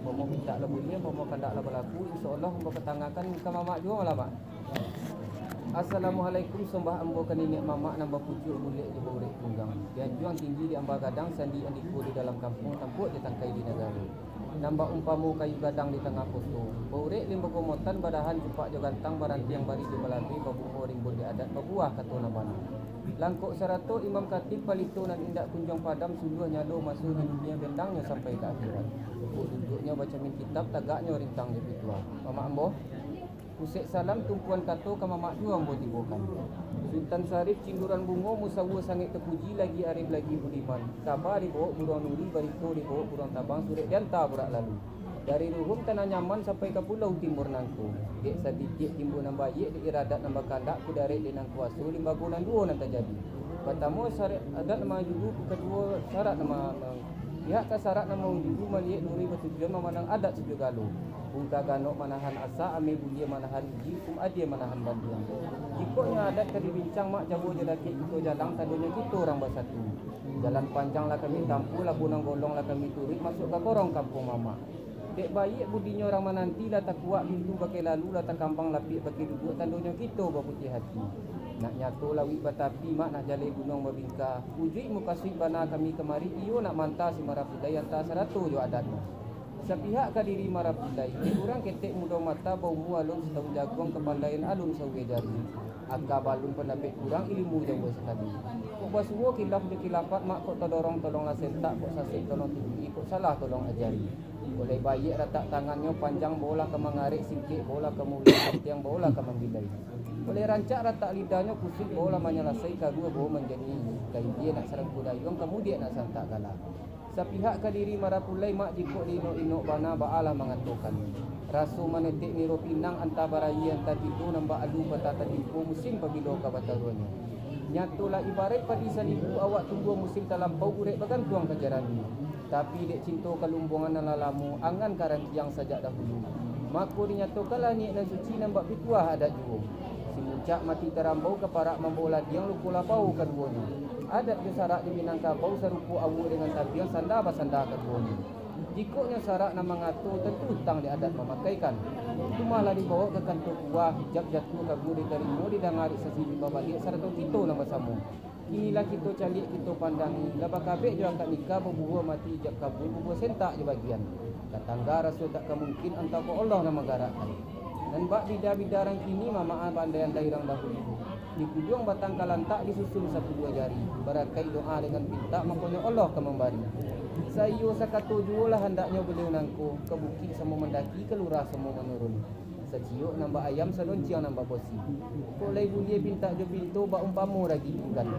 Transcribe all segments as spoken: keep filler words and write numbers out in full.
Ampamo mintak lah buliah, ampamo kandak lah balaku, insya Allah ambo ka tangakan ka mamak juo lah, Mak. Assalamualaikum, sombah ambo ka niniak mamak nan bapucuak bulek jo baurek tunggang. Dianjuang tinggi di amba gadang, sandi andiko di dalam kampuang, tampuak jo tangkai di nagaro. Nan baumpamo kayu gadang di tangah koto, baurek limbago motan, badahan cupak jo gantang, barantiang bari jo balabeh, babungo rimbun di adat, babuah kato nan bana. Langkok sarato imam katib, palito nan indak kunjuang padam, suluah nyalo maso di dunia, bendangnyo sampai ka akhirat. Kok duduaknyo bacamin kitab, tagaknyo rintang jo pituah. Mamak ambo, pusek salam tumpuan kato, ka mamak juo ambo tibokan. Sutan Sarif Cinduran Bungo, musawo sangaik tapuji, lagi arif lagi budiman. Kaba dibawok buruang nuri, barito dibawok buruang tabang, surek dianta burak lalu. Dari Ruhum tanah Nyaman sampai ka Pulau Timur nangko, dek satitiak timbo nan baiak, dek iradat nan bakandak, kudarek dek nan kuaso, limbago nan duo nan tajadi. Partamo syarat adat nan manjulu, kaduo syarat nan ma-, ma-, pihak ka syarat nan manjulu, maliek nuri batujuan, mamandang adat sajo galo. Bungka ganok manahan asa, ameh buliah manahan uji, hukum adie manahan bandiang. Jikok nyo adat ka dibincang, mak, jauah jo dakek kito jalang, tandonyo kito urang basatu. Jalan panjang lah kami tampuah, labuah nan golong lah kami turuik, masuak ka gorong kampuang mamak. Dek baiak budinyo urang mananti, lah takuak pintu pakai lalu, lah takambang lapiak pakai duduak, tandonyo kito baputiah hati. Nak nyato lawik batapi, mak, nak jaleh gunuang babingka, ujuik mukasuik bana kami kamari, iyo nak manta si marapulai anta sarato jo adatnyo. Sapihak ka diri marapulai, dek urang ketek mudo mata, baumua alun satahun jaguang, kapandaian alun sauweh jari. Aka balun pandapek kurang, ilimu jauah sakali. Kok basuo kilaf jo kilafat, mak, kok tadorong tolonglah sentak, kok sasek tolong tunjuki, kok salah tolong ajari. Kok lai baiak ratak tangannyo, panjang baolah ka mangarek, singkek baolah ka maulek, pantiang baolah ka mambilai. Kok lai rancak ratak lidahnyo, kusuik baolah manyalasai, karuah bao manjaniahi. Ka ilia nak sarangku dayuang, ka mudiak nak santak gala. Sapihak ka diri marapulai, mak, jikok diinok-inok bana, baalah mangatokan. Raso manetek niro pinang, antah barayie antah tido, nan baalu patah tatimpo, musim pabilo ka bataruahnyo. Nyatolah ibaraik padi salibu, awak tumbuah musim talampau, urek bagantuang ka jarani. Tapi dek cinto kalumbuangan nan lah lamo, angan ka rantiang sajak dahulu. Mako dinyatokanlah niaik nan suci, nan bak pituah adat juo. Si muncak mati tarambau, ka parak mambawo ladiang, luko lapau kaduonyo. Adat jo sarak di Minangkabau, sarupo awua dengan tapiang, sanda basanda kaduonyo. Jikok nyo sarak nan mangato, tantu utang di adat mamakaikan. Tumah lah dibawok ka kantua kuah, hijab jatuah kabu ditarimo, didanga dek saksi di babaliak, sarato kito nan basamo. Kini lah kito caliak, kito pandangi, lah bakabek jo akad nikah, babuah mati ijab kabul, babuah sentak jo bagian. Tatangga raso tak ka mungkin, antah ko Allah nan manggarakkan. Nan bak bida-bida rang kini, mamak, andai-andai rang dahulu. Di kujuang batang kalantak, disusun sapuluah jari. Barakaik doa dengan pintak, makonyo Allah ka mambari. Saiyo sakato juo lah handaknyo baliau nangko, ka bukik samo mandaki, ka lurah samo manurun. Saciok nan bak ayam, salonciang nan bak bosi. Kok lai buliah pintak jo pinto, bak umpamo ragi tunggan.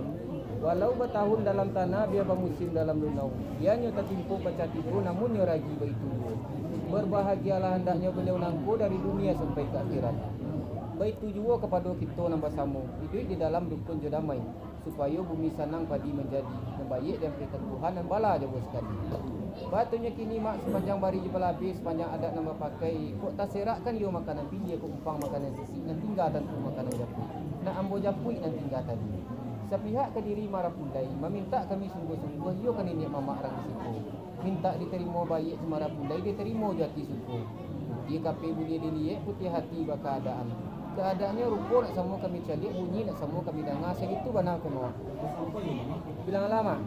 Walau batahun dalam tanah, bia bamusim dalam lunau. Bianyo tatimpo pacah tigo, namunnyo ragi baitu juo. Barbahagialah handaknyo baliau nangko, dari dunia sampai ka akhirat. Baitu juo kapado kito nan basamo, iduik di dalam rukun jo damai, supayo bumi sanang padi manjadi, nan baiak diampehkan Tuhan, nan bala jauah sakali. Batunyo kini, mak, sapanjang bari jo balabeh, sapanjang adat nan bapakai, kok taserakkan iyo makanan pilia, kok umpang makanan sisik, nan tingga tantu makanan japuik, nan ambo japuik nan tingga tadi. Sapihak ka diri marapulai, mamintak kami sungguah-sungguah, iyo ka niniak mamak rang di siko. Mintak ditarimo baiak, si marapulai ditarimo jo ati suko. Putiah kape buliah diliek, putiah ati bakaadaan. Kaadaannyo rupo nak samo kami caliak, bunyi nak samo kami danga, sagitu bana kano. Bilang alamak.